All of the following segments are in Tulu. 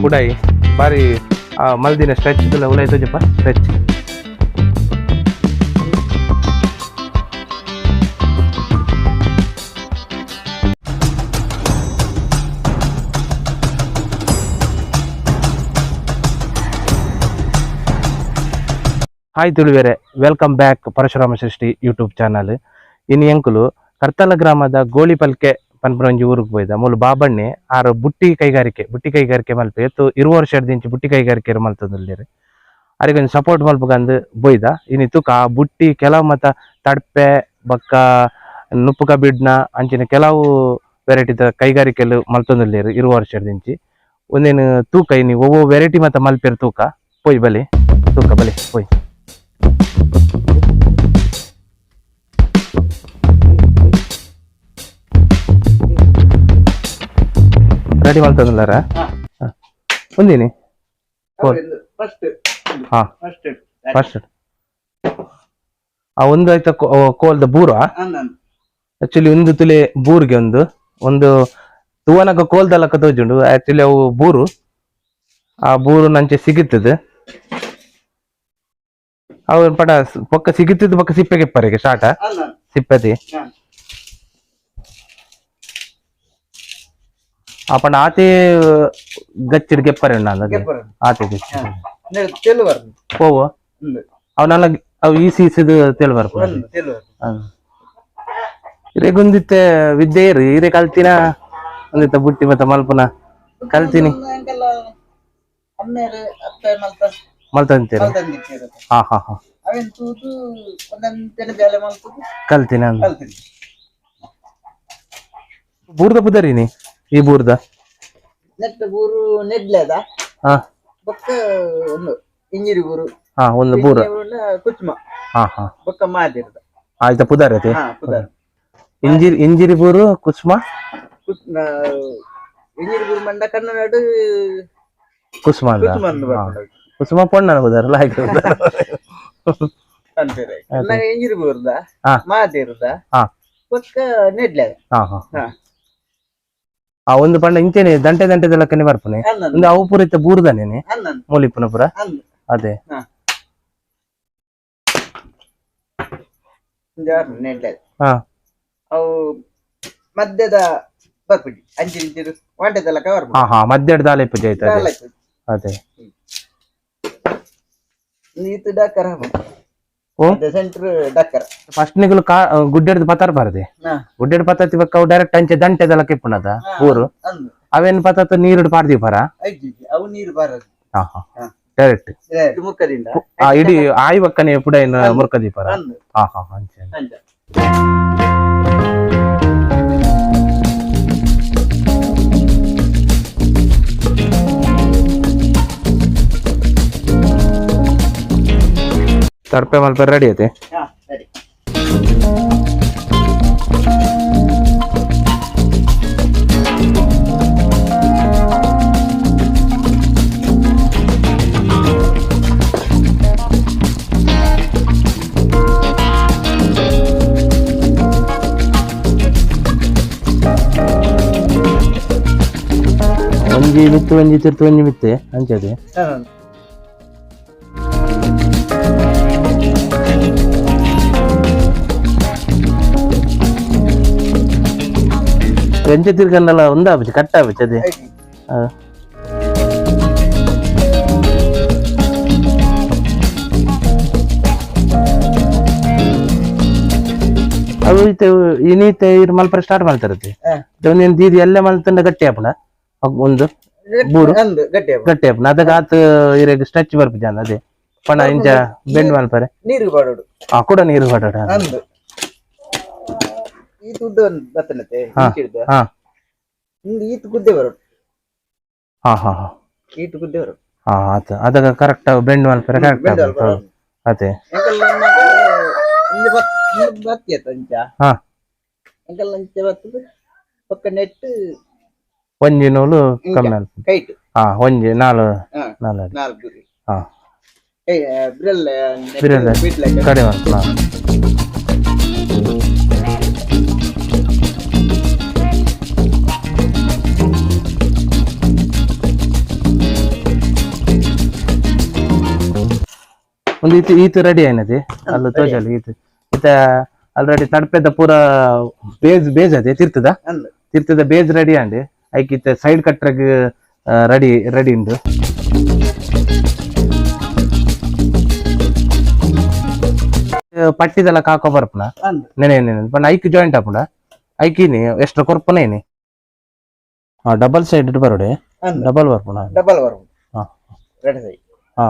ಪುಡಾಯಿ ಬಾರಿ ಮಲ್ದಿನ ಸ್ಟ್ರೆಚ್ ಉಲಾಯಿ ತೋಜಪ್ಪ ಸ್ಟ್ರೆಚ್. ಹಾಯ್ ತುಳುವೆರೆ, welcome back Parashurama Srishti YouTube channel. ಇನಿ ಎಂಕುಲು ಕರ್ತಲ ಗ್ರಾಮದ ಗೋಳಿಪಲ್ಕೆ ಪನ್ಪುನ ಒಂಜಿ ಊರಿಗೆ ಪೋಯ್ದ. ಮೂಲು ಬಾಬಣ್ಣೆ ಆರು ಬುಟ್ಟಿ ಕೈಗಾರಿಕೆ, ಬುಟ್ಟಿ ಕೈಗಾರಿಕೆ ಮಲ್ಪೆ ಎತ್ತು 20 ವರ್ಷದಿಂಚಿ ಬುಟ್ಟಿ ಕೈಗಾರಿಕೆ ಮಲ್ತದಲ್ಲಿರು. ಅರೆಗ್ ಒಂಜಿ ಸಪೋರ್ಟ್ ಮಲ್ಪುಗಂದು ಬೋಯ್ದ. ಇನಿ ತೂಕ ಆ ಬುಟ್ಟಿ ಕೆಲವು ಮತ ತಡ್ಪೆ ಬೊಕ್ಕ ನುಪ್ಪು ಕಬಿಡ್ನ ಅಂಚಿನ ಕೆಲವು ವೆರೈಟಿದ ಕೈಗಾರಿಕೆಲು ಮಲ್ತೊಂದುಲ್ಲೆರ್ 20 ವರ್ಷದಿಂಚಿ. ಒಂದೇನು ತೂಕ ಇನಿ ಒವ್ವೊ ವೆರೈಟಿ ಮತ ಮಲ್ಪೆರ್ ತೂಕ ಪೋಯ್ ಬಲೆ, ತೂಕ ಬಲೆ ಪೋಯ್. ರೆಡಿ ಮಲ್ತೊಂದುಲ್ಲಾರ? ಒಂದಿನಿ ಫಸ್ಟ್. ಹಾ. ಫಸ್ಟ್. ಫಸ್ಟ್ ಆ ಒಂದು ಆಯ್ತ ಕೋಲ್ದ ಬೂರ. ಆಕ್ಚುಲಿ ಒಂದು ತುಲೆ ಬೂರ್ಗೆ ಒಂದು ಒಂದು ತೂವನಗ ಕೋಲ್ದಲಕ್ಕ ತೋಜುಂಡು. ಆಕ್ಚುಲಿ ಅವು ಬೂರು, ಆ ಬೂರು ನಂಚೆ ಸಿಗುತ್ತದೆ. ಅವು ಪಡ ಪೊಕ್ಕ ಸಿಗುತ್ತಿದ್ದು ಪೊಕ್ಕ ಸಿಪ್ಪೆಗೆ ಪರಿಗೆ ಶಾಟ ಸಿಪ್ಪತಿ. ಆ ಪಂಡ ಆತೆ ಗಚ್ಚಿಡ್ ಗೆಪ್ಪರೆ ಉಂಡು ಅಂದಗೆ ಆತೆ ಗಚ್ಚಿ ಪೋವು ಅವನೆಲ್ಲ ಅವು ಈಸಿ ಈಸಿದು ತೆಲು ಬರ್ಪುಂಡು. ಇರೆಗೊಂದಿತ್ತೆ ವಿದ್ಯೆ ಇರು ಇರೆ ಕಲ್ತಿನ ಒಂದಿತ್ತ ಬುಟ್ಟಿ ಮತ್ತ ಮಲ್ಪುನ ಕಲ್ತಿನಿ ಮಲ್ತಂತೀರಿ. ಹಾ ಹಾ ಹಾ, ಕಲ್ತಿನ ಬೂರ್ದ ಪುದರಿನಿ ಈ ಬೂರ್ದ. ನೆಟ್ಟ ಬೂರು ನೆಡ್ಲೆದ. ಹಾ. ಬೊಕ್ಕ ಒಂದು ಇಂಜಿರಿ ಬೂರು. ಹಾ, ಒಂದು ಬೂರ. ಕುಚ್ಮ. ಹಾ ಹಾ. ಬೊಕ್ಕ ಮಾದಿರ್ದ. ಆಯ್ತ ಪುದರ್ ಐತಿ. ಹಾ, ಪುದರ್. ಇಂಜಿರಿ, ಇಂಜಿರಿ ಬೂರು ಕುಸ್ಮ. ಇಂಜಿರಿ ಬೂರು ಮಂಡ ಕನ್ನಡ. ಕುಸ್ಮ ಅಂದ. ಕುಚ್ಮ ಅಂದ್ ಬರ್ಪುಂಡು. ಕುಸುಮ ಪೊಣ್ಣನ ಪುದರ್ ಹಾಗೆ. ಪನ್ಪೆರ್ ಇಂಜಿರಿ ಬೂರ್ದ. ಹಾ. ಮಾದಿರ್ದ. ಹಾ. ಬೊಕ್ಕ ನೆಡ್ಲೆದ. ಹಾ ಹಾ. ಹಾ. ಆ ಒಂದು ಪಂಡ ಇಂಚೆನೆ ದಂಟೆ ದಂಟೆ ಲೆಕ್ಕನೆ ಬರ್ಪುನೆ. ಒಂದು ಅವು ಪೂರ ಇತ್ತ ಬೂರ್ದನೇನೆ. ಮೂಲಿಪುನ ಪೂರ. ಅದೇ. ನೆಡ್ಲೆದ. ಹಾ. ಅವು ಮಧ್ಯದ ಬರ್ಪುಜಿ, ಅಂಚಿನ ಇಂಚಿನ ವಾಂಟೆದ ಲೆಕ್ಕ ಬರ್ಪುಂಡು. ಹಾ ಹಾ, ಮಧ್ಯಡ್ ದಾಲೆ ಪೂಜೆ ಆಯ್ತು. ಅದೇ ಅದೇ. ಈತ ಡಾಕರ್. ಓ. ಸೆಂಟರ್ ಡಾಕರ್. ಫಸ್ಟ್ ನಿಗುಲು ಕಾ ಗುಡ್ಡೆಡ್ದು ಪತಾರ್ ಬಾರದೆ. ಗುಡ್ಡೆಡ್ ಪತಾತಿ ಬಕ್ಕ ಅವು ಡೈರೆಕ್ಟ್ ಅಂಚೆ ದಂಟೆ ದಲಕ್ಕೆ ಇಪ್ಪುನದ ಊರು. ಅಂದು. ಅವೇನು ಪತಾತ ನೀರುಡು ಪಾಡ್ದಿ ಪರ. ಐಜಿ ಅವು ನೀರು ಬಾರದು. ಹಾ ಹಾ. ಹಾ. ಡೈರೆಕ್ಟ್. ಮುಖದಿಂದ. ಆ ಇಡೀ ಆಯಿ ಬಕ್ಕನೆ ಪುಡ ಏನು ಮುರ್ಕದಿ ಪರ. ಅಂದು. ಹಾ ಹಾ, ಅಂಚೆ. ಅಂಚ. ತಡ್ಪೆ ಮಲ್ಪೆ ರೆಡಿ ಐತೆ. ಹಾ, ಸರಿ. ಒಂಜಿ ಮಿತ್ತು ಒಂಜಿ ತಿರ್ತು ಒಂಜಿ ಮಿತ್ತೆ ಅಂಚದೆ. ಹಾ. ಎಂಚೆ ತಿರ್ಗಂಡಲ ಒಂದಾಪುಜಿ, ಕಟ್ ಆಪುಜಿ ಅದೇ. ಐಜಿ. ಹಾ. ಅವು ಇತ್ತೆ ಇನೀತೆ ಇರ್ ಮಲ್ಪರೆ ಸ್ಟಾರ್ಟ್ ಮಾಡ್ತಾರತ್ತೆ. ಹಾ. ಒಂದೇನು ದೀದಿ ಎಲ್ಲೇ ಮಲ್ತಂಡ ಗಟ್ಟಿ ಆಪುಂಡ ಒಂದು ಬೂರು. ಅಂದು ಗಟ್ಟಿ ಆಪುಂಡು. ಗಟ್ಟಿ ಆಪುಂಡು. ಅದಕ್ಕೆ ಆತ್ ಇರೆಗ್ ಸ್ಟ್ರೆಚ್ ಬರ್ಪುಜಿ ಅಂದ್ ಅದೇ ಪಣ ಇಂಚ ಬೆಂಡ್ ಮಲ್ಪರೆ. ನೀರು ಬಾಡೋಡು. ಆ ಕೂಡ ನೀರು ಬಡೋಡ. ಅಂದು ಈ ತುಡ್ಡು ಒಂದು ಬತ್ತನತೆ. ಹಾ. ಹಿಡ್ದು. ಹಾ. ಇಂದು ಈತ್ ಗುದ್ದೆ ಬರೋಡು. ಹಾ ಹಾ ಹಾ. ಈತ್ ಗುದ್ದೆ ಬರೋಡು. ಹಾ, ಆತ ಅದಕ್ಕೆ ಕರೆಕ್ಟ್ ಬೆಂಡ್ ಮಲ್ಪರೆ ಕರೆಕ್ಟ್. ಬೆಂಡ್ ಮಲ್ಪರೆ. ಅದೇ. ಎಂಕಲ್ ನನ್ನಗ ಇಂದು ಬತ್ ಇಂದು ಬತ್ತಿಯತ್ತ ಅಂಚ. ಹಾ. ಎಂಕಲ್ ಅಂಚ ಬತ್ತದ ಬೊಕ್ಕ ನೆಟ್. ಒಂಜಿ ನೂಲು ಇಂಚ. ಕಮ್ಮಿ ಅಲ್ಪ. ಕೈಟ್. ಹಾ, ಒಂಜಿ ನಾಲು. ಹಾ. ನಾಲು ಅಡಿ. ನಾಲ್ಕು ಗುರಿ. ಹಾ. ಏ ಬ್ರಿಲ್. ಬಿರಲ್. ಬಿಡ್ಲಕ್ಕ. ಕಡಿಮೆ ಅಲ್ಪ. ಒಂದು ಈತ ಈತ ರೆಡಿ ಆಯ್ನದೆ ಅಲ್ಲ ತೋಜಲ್ ಈತ ಈತ ಆಲ್ರೆಡಿ ತಡ್ಪೆದ ಪೂರ ಬೇಜ್ ಬೇಜ್ ಅದೇ ತಿರ್ತದ. ಅಂದ್. ತಿರ್ತದ ಬೇಜ್ ರೆಡಿ ಆಂಡ್ ಐಕ್ ಇತ್ತ ಸೈಡ್ ಕಟ್ರಗ್ ರೆಡಿ ರೆಡಿ ಉಂಡು. ಪಟ್ಟಿದೆಲ್ಲ ಕಾಕೋ ಬರ್ಪುನ. ಅಂದ್. ನೆನೆ ನೆನೆ ಪಂಡ ಐಕ್ ಜಾಯಿಂಟ್ ಆಪುಂಡ ಐಕಿನಿ ಎಷ್ಟು ಕೊರ್ಪುನ ಏನಿ. ಹಾ, ಡಬಲ್ ಸೈಡ್ ಬರೋಡೆ. ಅಂದ್. ಡಬಲ್ ಬರ್ಪುನ. ಡಬಲ್ ಬರ್ಪುಂಡು. ಹಾ. ರೆಡಿ ಸೈ. ಹಾ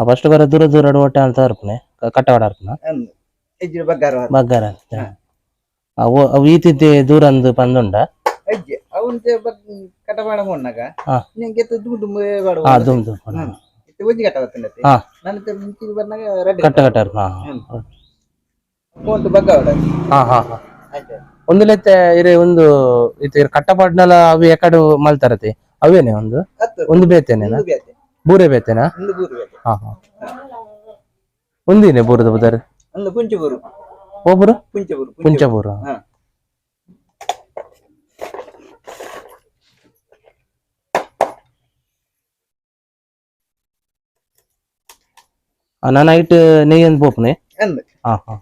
ಫಸ್ಟ್ ಬರ ದೂರ ದೂರ ಓಟ ಅಂತ ಇರ್ಪುನೆ ಕಟ್ಟವಾಡ ಇರ್ಪುನ. ಅಂದ್, ಇಜ್ಜಿ ಬಗ್ಗಾರ. ಬಗ್ಗಾರ ಅಂತ. ಅವು ಅವು ಈತಿದ್ದೆ ದೂರ ಅಂದು ಪಂದುಂಡ. ಅಜ್ಜಿ ಅವನ್ ಬಗ್ ಕಟಮಾಡ ಮೊನ್ನಾಗ. ಹಾ. ನಿಂಗೆ ದುಂಬು ದುಂಬು ಬಾಡು. ಹಾ, ದುಮ್ ದುಮ್. ಹ್ಮ್. ಇತ್ತೆ ಒಂಜಿ ಕಟ್ಟ ಬರ್ತದೆ. ಹಾ. ನನ್ನ ಮುಂಚೆ ಬಂದಾಗ ರೆಡ್. ಕಟ್ಟ ಕಟ್ಟ ಇರ್ಪುನ. ಹ್ಮ್. ಫೋನ್ ಬಗ್ಗಾವಡ. ಹಾ ಹಾ ಹಾ. ಆಯ್ತು. ಒಂದು ಲೆತ್ತೆ ಇರೆ ಒಂದು ಇತ್ತೆ ಕಟ್ಟಪಾಡ್ನಲ ಅವು ಎಕಡು ಮಲ್ತಾರತೆ ಅವೇನೆ ಒಂದು. ಹತ್ತು. ಒಂದು ಬೇತೇನೆ. ಒಂದು ಬೇತೆ. ಬೂರೆ ಬೇತೇನಾ? ಒಂದು ಬೂರು ಬೇತೆ. ಹಾ ಹಾ, ಒಂದಿನೇ ಬೂರದ ಬುದಾರ್. ಒಂದು ಪುಂಚಬೂರು. ಒಬ್ಬರು. ಪುಂಚಬೂರು. ಪುಂಚಬೂರು. ಹಾ. ನಾನು ನೈಟ್ ನೆಯ್ಯಂದು ಪೋಪುನೆ. ಅಂದ್. ಹಾ ಹಾ.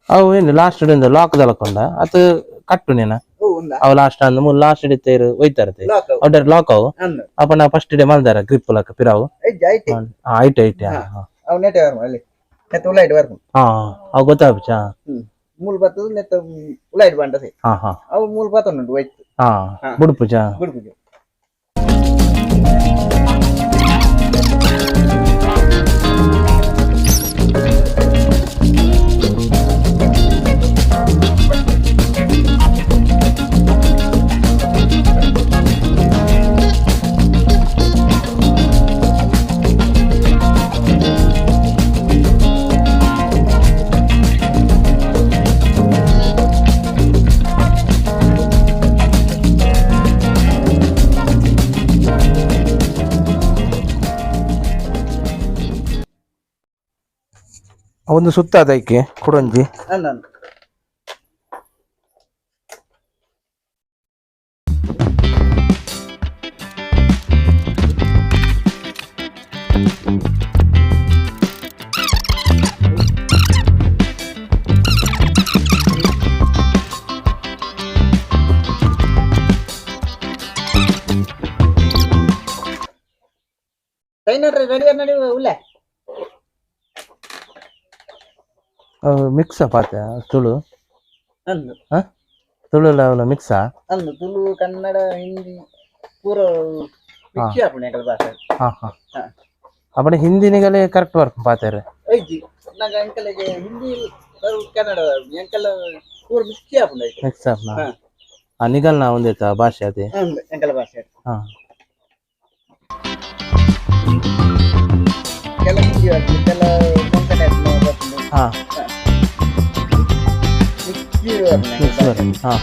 ಅವು ಏನು ಲಾಸ್ಟ್ ಲಾಕ್ ದಲಕೊಂಡ ಅದು ಕಟ್ಟು ನೇನ. ಓ ಉಂದ. ಅವು ಲಾಸ್ಟ್ ಅಂದ್ ಮೂಲು ಲಾಸ್ಟ್ ಇತ್ತೇರು ಒಯ್ತಾರತೆ. ಲಾಕ್ ಅವು. ಅವ್ ಲಾಕ್ ಅವು. ಅಂದ್. ಅಪ್ಪ ನಾ ಫಸ್ಟ್ ಡೇ ಮಲ್ದಾರ ಗ್ರಿಪ್ ಲಾಕ್ ಪಿರಾವು. ಅಜ್ಜಿ ಆಯ್ತು. ಹಾ, ಐಟ್ ಐಟ್ ಹಾ. ಅವು ನೆಟ್ಟೆ ಬರ್ಮ ಅಲ್ಲಿ ನೆತ್ತ ಉಲಾಯ್ಟ್ ಬರ್ಮ. ಹಾ, ಅವು ಗೊತ್ತಾಪುಚ. ಹ್ಮ್, ಮೂಲ್ ಬರ್ತದ ನೆತ್ತ ಉಲಾಯ್ಟ್ ಬಂಡ ಸೈ. ಹಾ ಹಾ. ಅವು ಮೂಲ್ ಬರ್ತುಂಡು ಹೋಯ್ತು. ಹಾ. ಹಾ. ಬುಡ್ಪುಜ. ಗುಡ್ಪುಜು. ಒಂದು ಸುತ್ತ ಅದಕ್ಕೆ ಕುಡೊಂಜಿ. ಅಂದ್ ಅಂದ್. ಕೈನಡ್ರಿ ರೆಡಿ ನಡಿ ಉಲ್ಲೆ. ಮಿಕ್ಸ್ ಪಾತೆ ತುಳು. ಅಂದ್. ತುಳು ಅವಲ ಮಿಕ್ಸಾ. ಅಂದ್, ತುಳು ಕನ್ನಡ ಹಿಂದಿ ಪೂರ ಮಿಕ್ಸ್ ಆಪುಂಡು ಎಂಕಲ್ ಭಾಷೆ. ಹಾ ಹಾ. ಹಾ. ಅಪ್ಪಡೆ ಹಿಂದಿನಿಗಲೇ ಕರೆಕ್ಟ್ ವರ್ಕ್ ಪಾತೆರ್. ಐಜಿ ನಂಗೆ ಅಂಕಲಿಗೆ ಹಿಂದಿ ಬರು ಕನ್ನಡ ಎಂಕಲ್ ಪೂರ ಮಿಕ್ಸ್ ಆಪುಂಡು ಐತೆ. ಮಿಕ್ಸ್ ಆಪ್ನ. ಹಾ. ಆ ನಿಗಲ್ನ ಒಂದೇತ ಭಾಷೆ ಅದೇ. ಅಂದ್, ಎಂಕಲ್ ಭಾಷೆ. ಹಾ. ಕೆಲ ಹಿಂದಿ ಬರ್ಪುಂಡು, ಕೆಲ ಕೊಂಕಣಿ ಬರ್ಪುಂಡು. ಹಾ. ಮಿಕ್ಸ್ ಬರ್ಪುಂಡು ಮಿಕ್ಸ್ ಎಂಕಲ್ ಭಾಷೆ. ಹಾ.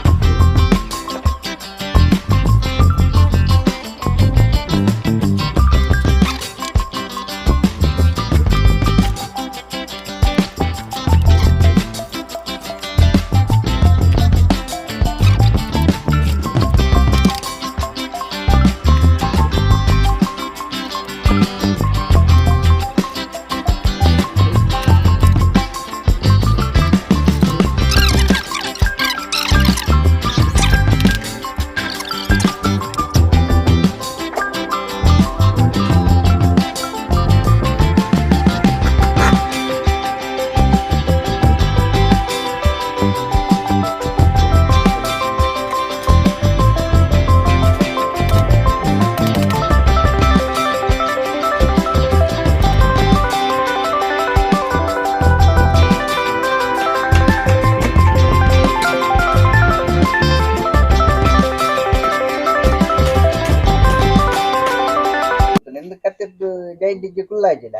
Tight ಇಜ್ಜಿ ಕುಲ್ಲಾಜಿಡ.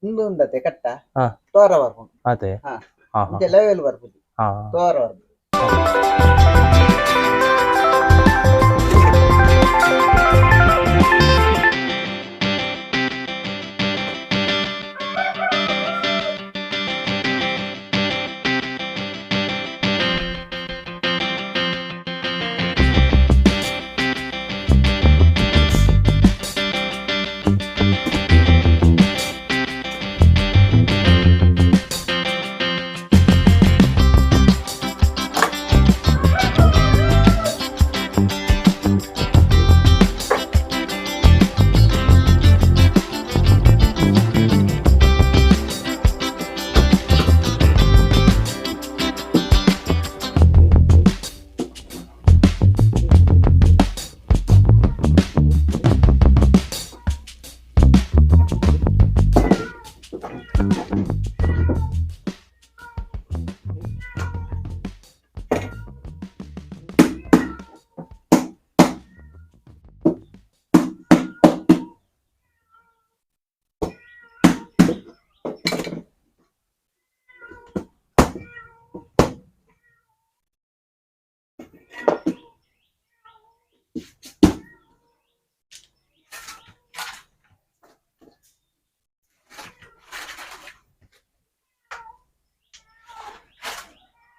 ಉಂದು ಉಂಡತೆ ಕಟ್ಟ. ತೋರ ಬರ್ಪುಂಡು. ಅದೇ. ಹಾ. ಹಾ ಹಾ. ಇಂಚ ಲೆವೆಲ್ ಬರ್ಪುಜಿ. ತೋರ ಬರ್ಪುಂಡು.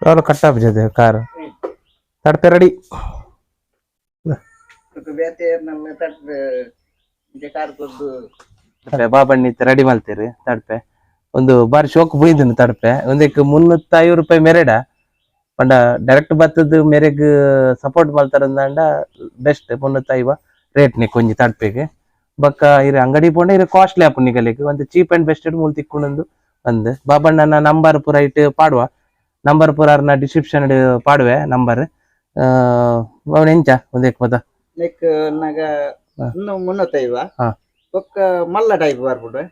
ಅವ್ರು ಕಟ್ಟಾಪಿಸದೆ ಕಾರ್ ತಡ್ಪೆ ರೆಡಿ. ಬೇತೆ ನಮ್ಮ ತಟ್ ಇಂಚ ಕಾರ್ ಕೊರ್ದು. ತಡ್ಪೆ ಬಾಬಣ್ಣಿ ರೆಡಿ ಮಲ್ತೀರಿ. ತಡ್ಪೆ ಒಂದು ಬಾರಿ ಶೋಕ್ ಬುಯ್ದನು. ತಡ್ಪೆ ಒಂದಕ್ಕೆ 350 ರೂಪಾಯಿ ಮೆರೆಡ ಪಂಡ ಡೈರೆಕ್ಟ್ ಬತ್ತದ ಮೇರೆಗ್ ಸಪೋರ್ಟ್ ಮಲ್ತಾರಂದಾಂಡ ಬೆಸ್ಟ್. 350 ರೇಟ್ ನಿಕ್ ಒಂಜಿ ತಡ್ಪೆಗೆ. ಬೊಕ್ಕ ಇರೆ ಅಂಗಡಿ ಪೋಂಡ ಇರೆ ಕಾಸ್ಟ್ಲಿ ಆಪುಂಡು ನಿಗಲಿಗ್. ಒಂದು cheap and best ಮೂಲು ತಿಕ್ಕುಂಡು ಅಂದ್. ಬಾಬಣ್ಣನ ನಂಬರ್ ಪೂರ ಇಟ್ಟು ಪಾಡುವ, ನಂಬರ್ ಪೂರ ಅರ್ನ ಡಿಸ್ಕ್ರಿಪ್ಷನ್ ಪಾಡುವೆ ನಂಬರ್. ಅವನ ಎಂಚ ಒಂದೇಕ್ ಪದ. ನೆಕ್ ನಗ ಇನ್ನು 350. ಬೊಕ್ಕ ಮಲ್ಲ ಟೈಪ್ ಬರ್ಪುಂಡು.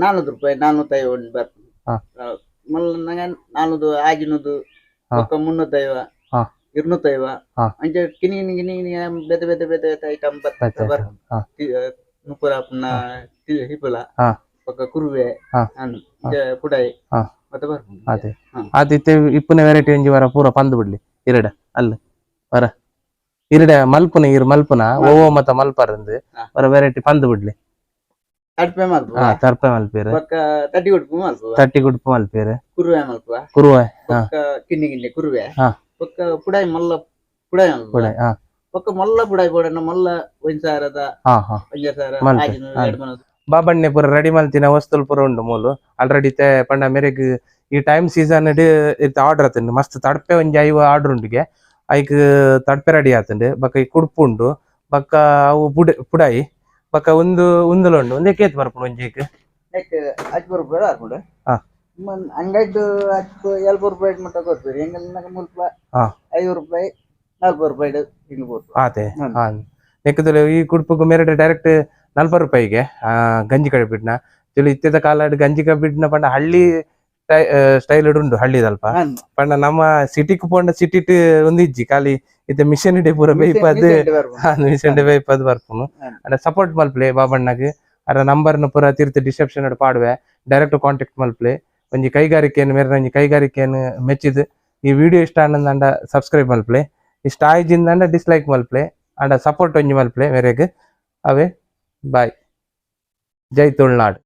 400 ರೂಪಾಯಿ, 450 ಉಂಡು ಬರ್ಪುಂಡು. ಮಲ್ಲ ನಗ 400 ಆಜಿನೂದು. ಬೊಕ್ಕ 350. 250. ಅಂಚ ಕಿನಿ ಕಿನಿ ಕಿನಿ ಕಿನಿ ಬೇತೆ ಬೇತೆ ಬೇತೆ ಬೇತೆ ಐಟಮ್ ಬೇತೆ ಬರ್ಪುಂಡು. ನುಪ್ಪುರ ಪುನ ಹಿಪ್ಪುಲ. ಬೊಕ್ಕ ಕುರುವೆ. ಅಂದ್ ಇಂಚ ಪುಡಾಯಿ. ಮತ್ತೆ ಬರ್ಪುಂಡು. ಅದೇ. ಆದಿತ್ತೆ ಇಪ್ಪುನ ವೆರೈಟಿ ಒಂಜಿ ವಾರ ಪೂರ ಪಂದು ಬಿಡ್ಲಿ ಇರಡ ಅಲ್ಲ ವರ ಇರಡ ಮಲ್ಪುನ ಇರ್ ಮಲ್ಪುನ ಓ ಮತ ಮಲ್ಪರಂದು. ವರ ವೆರೈಟಿ ಪಂದು ಬಿಡ್ಲಿ. ತಡ್ಪೆ ಮಲ್ಪುವ. ತರ್ಪೆ ಮಲ್ಪೇರು. ಬೊಕ್ಕ ತಡ್ಡಿ ಉಡುಪು ಮಲ್ಪುವ. ತಟ್ಟಿ ಗುಡ್ಪು ಮಲ್ಪೇರು. ಕುರುವೆ ಮಲ್ಪುವ. ಕುರುವ. ಬೊಕ್ಕ ಕಿನ್ನಿ ಕಿನ್ನಿ ಕುರುವೆ. ಬೊಕ್ಕ ಪುಡಾಯಿ, ಮಲ್ಲ ಪುಡಾಯಿ ಮಲ್ಪುವ. ಪುಡಾಯಿ. ಬೊಕ್ಕ ಮಲ್ಲ ಪುಡಾಯಿ ಬೋಡನ್ನ ಮಲ್ಲ 1,000ದ ಹಾ ಹಾ 1,500. ಮಲ್ಪೆ. ಆಜಿನೂರು ಎರಡು ಮನದು. ಬಾಬಣ್ಣೆ ಪೂರ ರೆಡಿ ಮಲ್ತಿನ ವಸ್ತುಲು ಪೂರ ಉಂಡು ಮೂಲು ಆಲ್ರೆಡಿ. ಇತ್ತೆ ಪಂಡ ಮೇರೆಗ್ ಈ ಟೈಮ್ ಸೀಸನ್ ಇತ್ತೆ ಆರ್ಡರ್ ಆತುಂಡು ಮಸ್ತ್. ತಡ್ಪೆ ಒಂಜಿ 50 ಆರ್ಡರ್ ಉಂಡುಗೆ. ಐಕ್ ತಡ್ಪೆ ರೆಡಿ ಆತುಂಡು. ಬೊಕ್ಕ ಈ ಕುಡ್ಪು ಉಂಡು. ಬೊಕ್ಕ ಅವು ಪುಡ ಪುಡಾಯಿ. ಬೊಕ್ಕ ಒಂದು ಉಂದುಲ ಉಂಡು. ಒಂದೇ ಕೇತ್ ಬರ್ಪುಂಡು ಒಂಜೇಕ್? ನೆಕ್ 10 ರೂಪಾಯಿ ಬರ್ಪುಂಡು. ಅಂಗಡ್ಡು 10 70 ರೂಪಾಯಿ ಮಟ್ಟ ಕೊಡ್ತೀರಿ ಎಂಗಲ್ನಾಗ ಮುಲ್ಪ. 5 ರೂಪಾಯಿ, 40 ರೂಪಾಯಿ ಹಿಂಗೆ ಕೊಡ್ತು. ಆತೆ. ಹಾ, ನೆಕ್ಕದಲ್ಲ ಈ ಕುಡ್ಪುಗು ಮೇರೆಡೆ ಡೈರೆಕ್ಟ್ 40 ರೂಪಾಯಿಗೆ ಗಂಜಿ ಕಡಿಬಿಡ್ನ ಚಲು. ಇತ್ತೆದ ಕಾಲಡ್ ಗಂಜಿ ಕಬಿಡ್ನ ಪಂಡ ಹಳ್ಳಿ ಸ್ಟೈಲ್ ಉಂಡು ಹಳ್ಳಿದಲ್ಪ. ಪಂಡ ನಮ್ಮ ಸಿಟಿಕ್ ಪೋಂಡ ಸಿಟಿಟ್ ಒಂದು ಇಜ್ಜಿ. ಖಾಲಿ ಇತ್ತೆ ಮಿಷನ್ ಇಡೆ ಪೂರ ಬೇಯ್ಪದ್ ಮಿಷನ್ ಬೇಯ್ಪದ್ ಬರ್ಪುನು. ಅಂಡ ಸಪೋರ್ಟ್ ಮಲ್ಪ್ಲೆ ಬಾಬಣ್ಣಗ್. ಅರ ನಂಬರ್ನ ಪೂರ ತಿರ್ತ್ ಡಿಸ್ಕ್ರಿಪ್ಷನ್ ಪಾಡುವೆ. ಡೈರೆಕ್ಟ್ ಕಾಂಟ್ಯಾಕ್ಟ್ ಮಲ್ಪ್ಲೆ. ಒಂಜಿ ಕೈಗಾರಿಕೆಯನ್ನು ಮೇರೆ ಒಂಜಿ ಕೈಗಾರಿಕೆಯನ್ನು ಮೆಚ್ಚಿದ್ ಈ ವಿಡಿಯೋ ಇಷ್ಟ ಆನಂದ ಸಬ್ಸ್ಕ್ರೈಬ್ ಮಲ್ಪ್ಲೆ. ಇಷ್ಟ ಆಯ್ಜಿಂದ ಡಿಸ್ಲೈಕ್ ಮಲ್ಪ್ಲೆ. ಅಂಡ ಸಪೋರ್ಟ್ ಒಂಜಿ ಮಲ್ಪ್ಲೆ ಮೇರೆಗ್. ಅವೇ ಬಾಯ್. ಜೈ ತುಳುನಾಡ್.